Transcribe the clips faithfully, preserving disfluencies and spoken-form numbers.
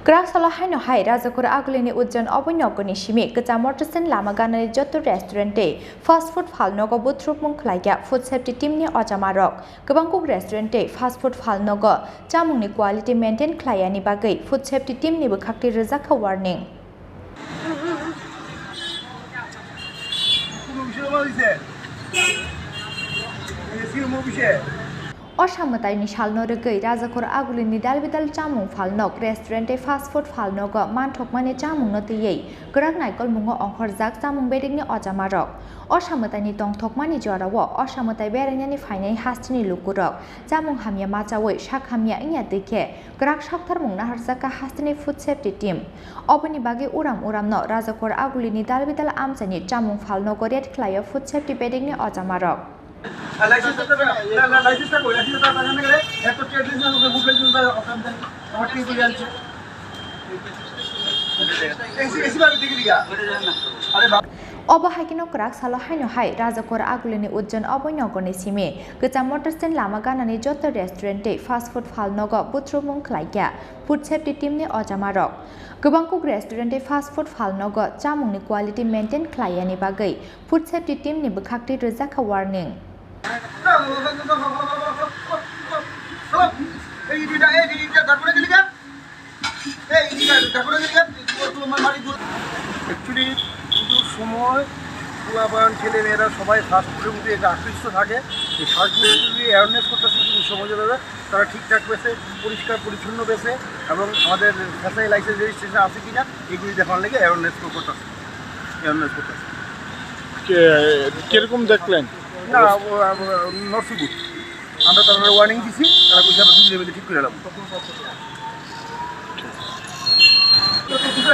Kwrak salo haino hai Rajakur Agulini Ujjan Oboi Nogorni simi kwcham motorsen lama ganani joto restaurant tei fast food phalnogo butrupmung khlaikha food safety teamni ojamarok. Kwbangkuk restaurant tei fast food phalnogo chamungni quality maintain khlaiyani bagwi food safety teamni bwkhaktwi rwjakha warning. O samwtaini salno rwgwi Rajakur Agulini dalbidal chamung phalnok restaurant tei fast food phalnogo manthokmani chamungno twiwi kwrak naikolmungo ongkhorjak chamung bedekni ojamarok. O samwtaini tongthokmani jorao o samwtai berainani phainai hasteni lukurok chamung hamya machawi sak hamya wngya twi khe kwrak saktharmung naharjakha hasteni food safety team. Oboni bagwi uram uramno Rajakur Agulini dalbidal amchaini chamung phalnogo raid khlaio food safety bedekni ojamarok. License টা, না, না, license টা কই? License টা টাকা নেই রে। এত trade license আছে, food license আছে, ওখান থেকে আমার কি করে আনছে? এসি, এসি ভাবে দেখে দিগা। আরে বাবা। Obo hai kheno kwrak salo haino hai Rajakur Agulini Ujjan Oboi Nogorni simi kwcham motorsen lama ganani joto restaurant tei fast food phalnogo butrupmung khlaikha food safety teamni ojamarok. Kwbangkuk restaurant tei fast food phalnogo chamungni quality maintain khlaiyani bagwi food safety teamni bwkhaktwi rwjakha warning. এই দুইটা, এই দুইটা, তারপরে গেলি গা? এই দুইটা, তারপরে গেলি গা? তোমার, তোমার বাড়ি দূর। Actually, কিছু সময় পোলাপান, ছেলেমেয়েরা সবাই ফাস্ট ফুডের প্রতি একটা আকৃষ্ট থাকে। এই ফাস্ট ফুডের প্রতি অ্যাওয়ারনেস করতেছি, কিছু সময় যাবে, তারা ঠিকঠাক পেয়েছে, পরিষ্কার পরিচ্ছন্ন পেয়েছে এবং আমাদের ফ্যাশন লাইসেন্স রেজিস্ট্রেশন আছে কিনা এগুলি দেখার লেগে অ্যাওয়ারনেস করতেছে, অ্যাওয়ারনেস করতেছে। কে-, কিরকম দেখলেন? না, ও, ও, not so good। আমরা তারা ওয়ার্নিং দিছি, তারা কইছে আমরা দুই দিনের মধ্যে ঠিক করে এলাম।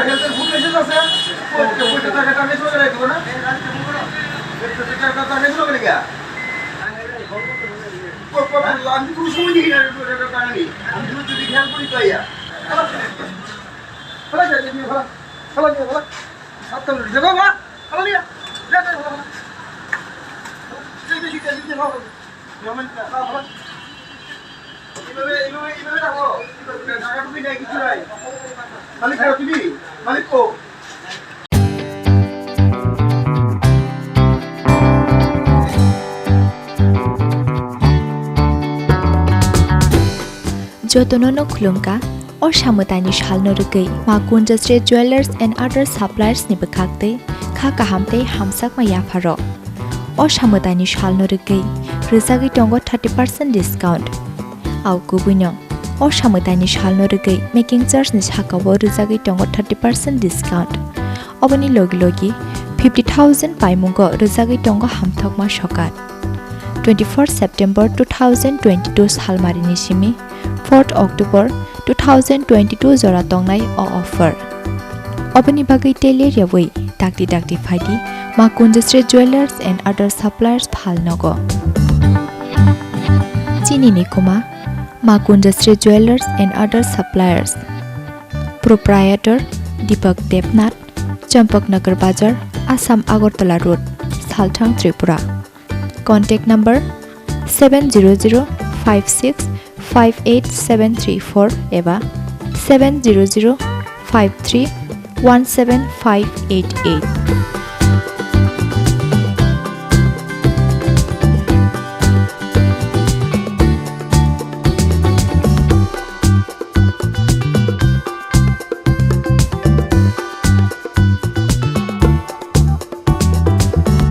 হেলথের ফুড লাইসেন্স আছে, ওই, ওই, ওই, টাকা, টাকা চলে গেলে দিব না? টাকা, টাকা চলে গেলে গিয়া? ও, ও, আমি কোনো সময় দেখি না, টাকা, টাকা নেই। আমি শুধু যদি খেয়াল করি তো ইয়া। Hello, hello, hello, hello, hello. সাতটা মিনিট, যাবো, মা? হ্যালো, নিয়ে। যা, যা, হ্যালো, হ্যালো। এই যে, এই যে, এই যে, হ্যালো। এইভাবে, এইভাবে, এইভাবে রাখো। ঢাকা টুপি নাই, কিছু নাই। মালিক কো, তুমি? মালিক কো? Jotono no khulumkha, o samwtaini salno rwgwi Ma Kunjasri Jewellers and Other Suppliers ni bwkhaktwi kha kaham tei hamjakma yapharok. O samwtaini salno rwgwi rwjagwi tongo thirty percent discount. Au kubuino, o samwtaini salno rwgwi making charge ni sakao rwjagwi tongo thirty percent discount. Oboni logi logi fifty thousand paimungo rwjagwi tongo hamthokma sokat. Twenty-four September two thousand twenty-two salmarini simi fourth October two thousand twenty-two jora tongnai o offer. Oboni bagwi tei ler yawi dakti dakti phaidi Ma Kunjasri Jewellers and Other Suppliers Phalnogo. Chini ni kuma Ma Kunjasri Jewellers and Other Suppliers. Proprietor Deepak Debnath, Champaknagar Bazar, Assam Agartala Road, Salthang, Tripura. Contact number seven zero zero five six five eight seven three four eba seven zero zero five three one seven five eight eight.